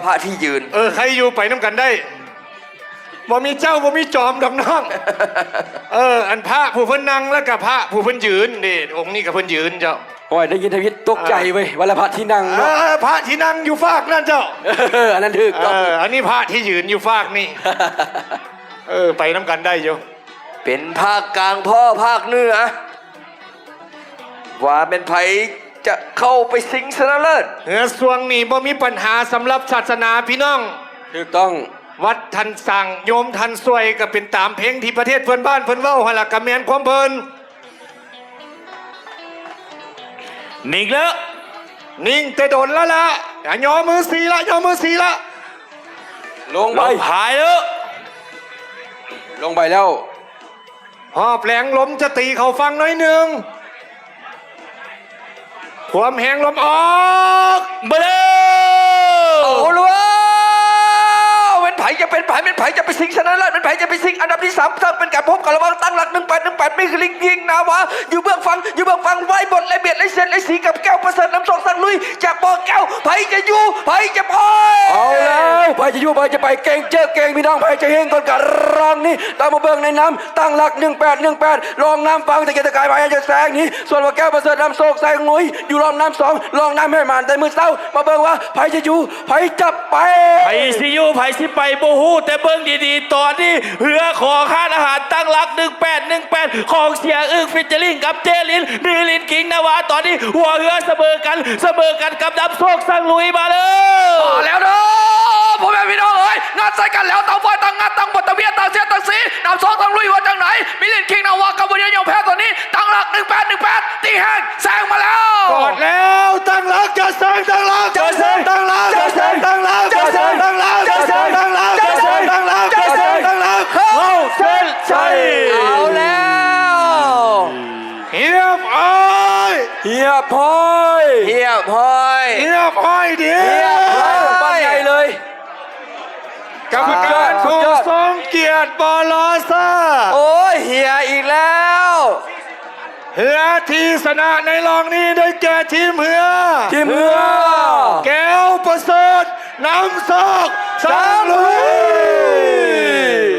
ພະທີ່ຢືນ ເອີ ໃຄຢູ່ໄປນຳກັນໄດ້ ບໍ່ມີເຈົ້າບໍ່ມີຈອມດອກນ້ອງ. ເອີ ອັນພະຜູ້ເພິ່ນນັ່ງ ແລ້ວກະພະຜູ້ເພິ່ນຢືນເດ້ ອົງນີ້ກະເພິ່ນຢືນເຈົ້າ. ໂອ້ຍ ໄດ້ຍິນທຳອິດຕົກໃຈເວີຍ ວ່າລະພະທີ່ນັ່ງເນາະ. ເອີ ພະທີ່ນັ່ງຢູ່ຟາກນັ້ນເຈົ້າ. ເອີ ອັນນັ້ນຖືກຕ້ອງ. ເອີ ອັນນີ້ພະທີ່ຢືນຢູ່ຟາກນີ້. ເອີ ໄປນຳກັນໄດ້ຢູ່. ເປັນພາກກາງພໍ້ພາກເໜືອ ວ່າແມ່ນໃຜຈະເຂົ້າໄປຊິງຊະນະເລີດ. ເຮືອຊ່ວງນີ້ບໍ່ມີບັນຫາສຳລັບສາສະໜາພີ່ນ້ອງ. ຖືກຕ້ອງ. ວັດທ່ານສ້າງ ໂຍມທ່ານຊ່ວຍ ກະເປັນຕາມເພງທີ່ປະເທດເພື່ອນບ້ານເພິ່ນເວົ້າຫັ້ນລະ ກະແມ່ນຄວາມເພິ່ນ. ນິ່ງແລ້ວ ນິ່ງແຕ່ດົນແລ້ວລະ. ຍໍມືສີ່ລະ ຍໍມືສີ່ລະ. ລົງໄປ ລົງພາຍແລ້ວ ລົງໄປແລ້ວ. ຮອບແລງລົມຈະຕີເຂົ້າຝັ່ງໜ້ອຍໜຶ່ງ. ຄວາມແຮງລົມອອກ ເບີ ເອົາລະເວີ້ຍ ແມ່ນໃຜຈະເປັນໃຜ ແມ່ນໃຜຈະໄປຊິງຊະນະເລີດ ແມ່ນໃຜຈະໄປຊິງອັນດັບທີສາມ ເຊິ່ງເປັນການພົບກັນລະຫວ່າງຕັ້ງຫຼັກ ໜຶ່ງແປດໜຶ່ງແປດ ມີລິງຍິງນາວາ ຢູ່ເບື້ອງຝັ່ງ ຢູ່ເບື້ອງຝັ່ງ ໄວບົດ ໄລບຽດ ໄລເສດ ໄລສີ ກັບແກ້ວປະເສີດ ນຳໂຊກ ສັງລຸຍ ຈາກບໍ່ແກ້ວ ໃຜຈະຢູ່ ໃຜຈະໄປ. ເອົາແລ້ວ ໃຜຈະຢູ່ ໃຜຈະໄປ ເກັ່ງເຈີເກັ່ງ ພີ່ນ້ອງ ໃຜຈະເຮງກ່ອນກັນ ລອງນີ້ ຕາມມາເບິ່ງໃນນາມ ຕັ້ງຫຼັກ ໜຶ່ງແປດໜຶ່ງແປດ ລອງນຳຟັງ ຕະເກຍດຕະກາຍ ພະຍາຍາມຈະແຊງໜີ ສ່ວນວ່າແກ້ວປະເສີດ ນຳໂຊກ ແຊງງຸຍ ຢູ່ລອບນຳສອງ ລອງນຳໃຫ້ໝານແຕ່ມື້ເຊົ້າ ມາເບິ່ງວ່າໃຜຈະຢູ່ ໃຜຈະໄປ. ໃຜຊິຢູ່ ໃຜຊິໄປ ບໍ່ຮູ້ ແຕ່ເບິ່ງດີໆ ຕອນນີ້ ເຮືອຂອງຮ້ານອາຫານຕັ້ງຫຼັກ ໜຶ່ງແປດໜຶ່ງແປດ ຂອງເສຍອຶກ ຟີເຈີລິງກັບເຈລິນ ມີລິນຄິງນາວາ ຕອນນີ້ຫົວເຮືອສະເໝີກັນ ສະເໝີກັນກັບນຳໂຊກ ສັງລຸຍ ມາເລີຍ ມາແລ້ວເດີ ພໍ່ແມ່ພີ່ນ້ອງເອີຍ ງັດໃສ່ກັນແລ້ວ ຕ່າງຝ່າຍຕ່າງງັດ ຕ່າງບົດ ຕ່າງເວຍ ຕ່າງເສຍດ ຕ່າງສີ ນຳໂຊກ ສັງລຸຍ ວ່າຈັ່ງໃດ ມີລິນຄິງນາວາ ກັບບຸນຍະຍົງແພ້ ຕອນນີ້ ຕັ້ງຫຼັກ ໜຶ່ງແປດໜຶ່ງແປດ ຕີແຮງ ແຊງມາແລ້ວ ກອດແລ້ວ ຕັ້ງຫຼັກ ຈະແຊງ ຕັ້ງຫຼັກ ຈະແຊງ ຕັ້ງຫຼັກ ຈະແຊງ ຕັ້ງຫຼັກ ຈະແຊງ ຕັ້ງຫຼັກ ຈະແຊງ ຕັ້ງຫຼັກ ຈະແຊງ ຕັ້ງຫຼັກ ເຂົ້າເສັ້ນໄຊ ເອົາແລ້ວ ຮຽບຮ້ອຍ ຮຽບຮ້ອຍ ຮຽບຮ້ອຍ ຮຽບຮ້ອຍເດ້ ຮຽບຮ້ອຍ ປານໃຫຍ່ເລີຍ ກຳມະການຜູ້ຊົງກຽດບໍ່ລໍຊ້າ ໂອ້ຍ ເຮຍອີກແລ້ວ ເຮືອທີ່ຊະນະໃນລອງນີ້ໄດ້ແກ່ທີມເຮືອ ທີມເຮືອ ແກ້ວປະເສີດ ນຳໂຊກ ສັງລຸຍ.